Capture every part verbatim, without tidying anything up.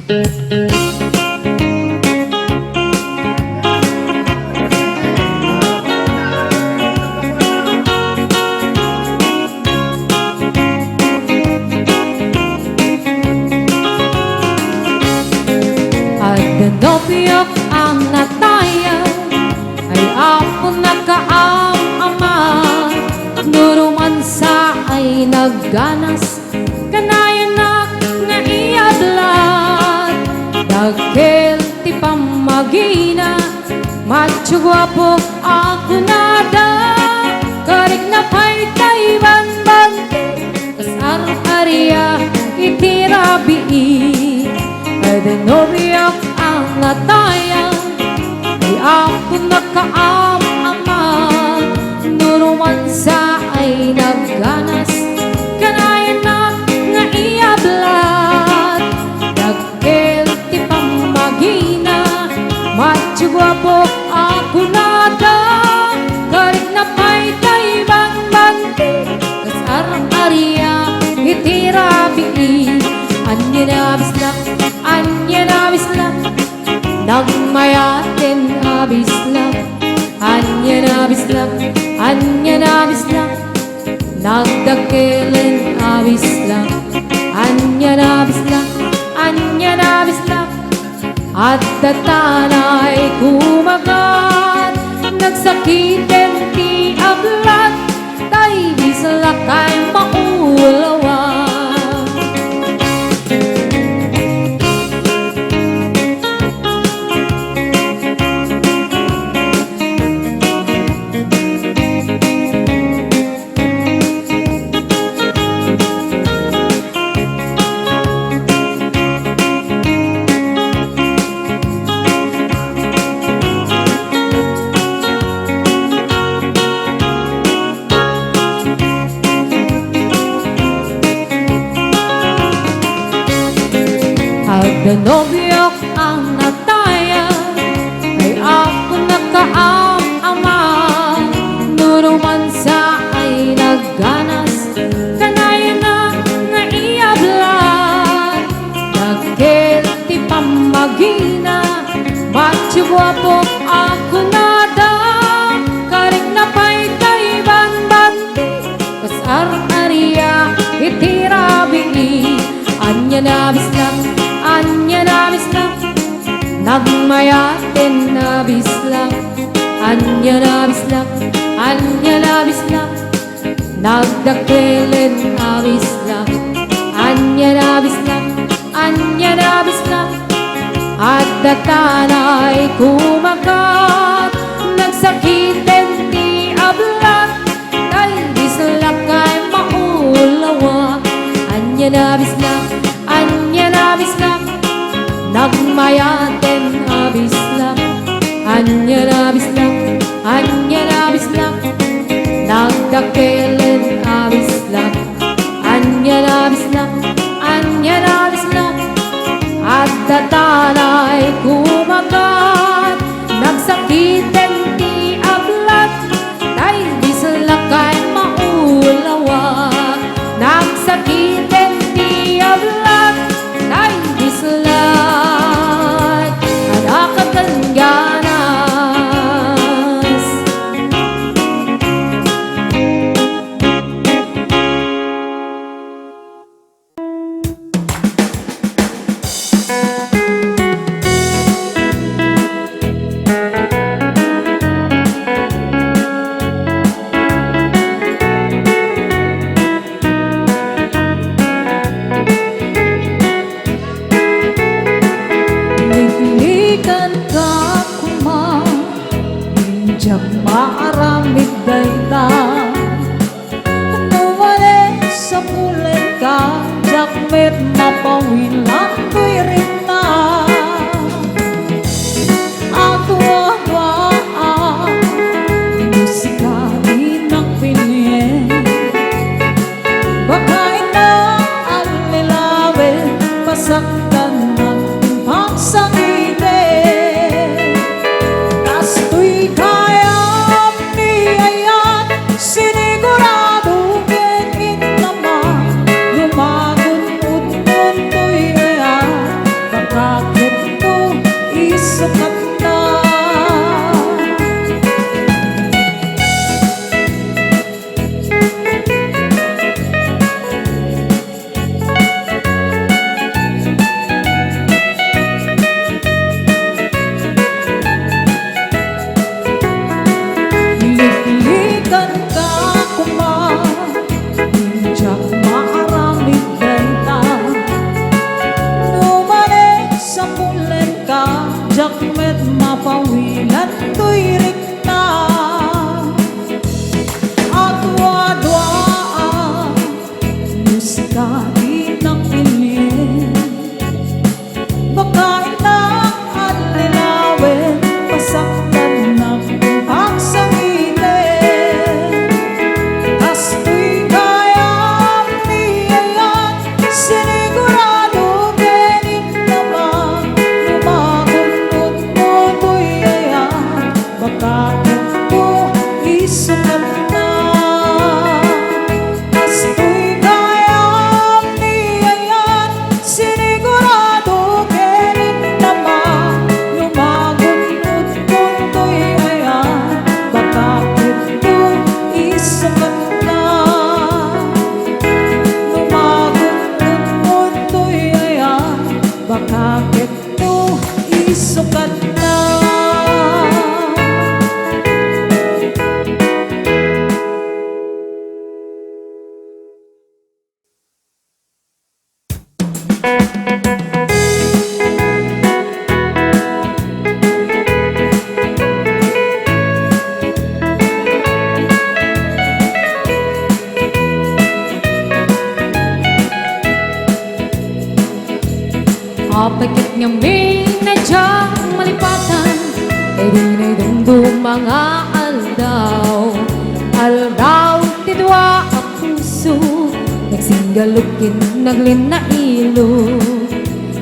Adda nobiok a natayag, ay Apo nakaam-ama, no rumansa ay nagganas, kanayanak nga iyablat. Dakkel ti pammagina, macho guapo a kunada, karikna pay tay banbanti, kas ar-aria iti rabii. Adda nobiok a natayag, ay Apo nakaam-ama, no rumansa ay nagganas, kanayanak nga iyablat. Dakkel ti pammagina, macho guapo a kunada, karikna pay tay banbanti, kas ar-aria iti rabii. Ania a bislak, ania a bislak, nagmayaten a bislak. Ania a bislak, ania a bislak, nagdakkelen a bislak. Ania a bislak, ania a bislak, adda tanay kumagat, nagsakiten ti ablat, tay bislak ay maulawa. Adda nobiok a natayag, ay Apo nakaam-ama, no rumansa ay nagganas, kanayanak nga iyablat. Dakkel ti pammagina, macho guapo a kunada, karikna pay tay banbanti, kas ar-aria iti rabii. Ania a bislak, ania a bislak, nagmayaten a bislak. Ania a bislak, ania a bislak, nagdakkelen a bislak. Ania a bislak, ania a bislak, adda tanay kumagat, nagsakiten ti ablat, tay bislak ay maulawa. Ania a bislak, ania a bislak, nagmayaten a bislak. Ania a bislak, ania a bislak, nagdakkelen a bislak. Ania a bislak, ania a bislak, adda tanay kumagat, nagsakiten ti ablat, tay bislak ay maulawa. Nagsakiten ti ablat, tay bislak, adda ket ganas. Liklikanka koma, diak maaramid dayta. No mani sapulenka, diak met mapawilan toy rikna. Atuatua, no sika dinak pinien, baka ita allilawen, pasaktan ti pagsangiten. Kastoy kayat ti ayat, sinigurado ken innaman, lumagon-udnon toy ayat, baka Pakaketto, isukatna. Apay ket ngamin a diak malipatan, idi naidumduma nga aldaw, aldaw ti dua a puso, nagsinggalup ken naglinnailo.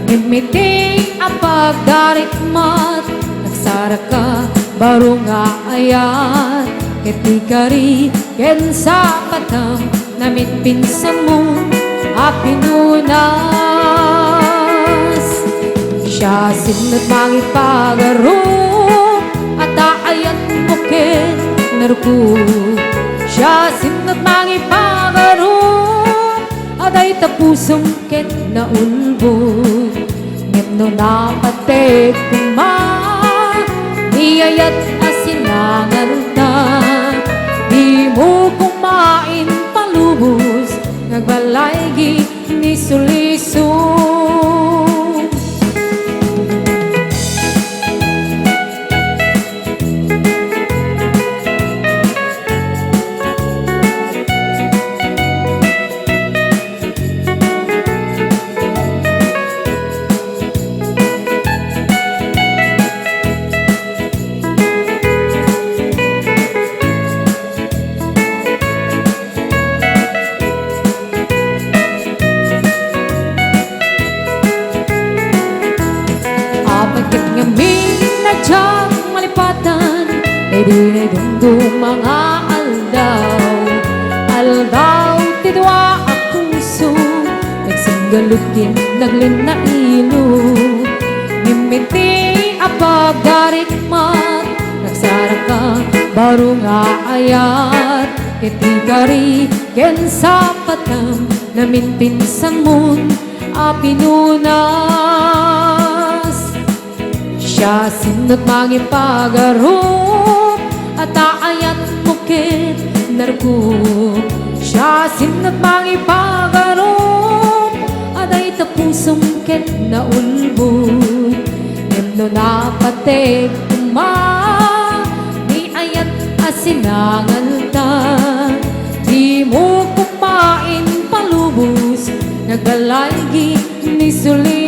Ngem iti a pagdarikmat, nagsaraka baro nga ayat, ket ti kari ken sapatam, naminpinsanmo a pinunas. Siasino ti mangipagarup a ta ayatmo ken narukop? Siasino ti mangipagarup a dayta pusom ket naulbod? Ngem no napategmo koma, ni ayat a sinangalta, dimo koma impalubos nga agbalay iti isulisog. Apay ket ngamin a diak malipatan, idi naidumduma nga aldaw, aldaw ti dua a puso, nagsinggalup ken naglinnailo. Ngem iti a pagdarikmat, nagsaraka baro nga ayat, ket ti kari ken sapatam, naminpinsanmon a pinunas. Siasino ti mangipagarup a ta ayatmo ket narukop? Siasino ti mangipagarup a dayta pusom ket naulbod? Ngem no napategmo koma, ni ayat a sinangalta, dimo koma impalubos nga agbalay iti isulisog.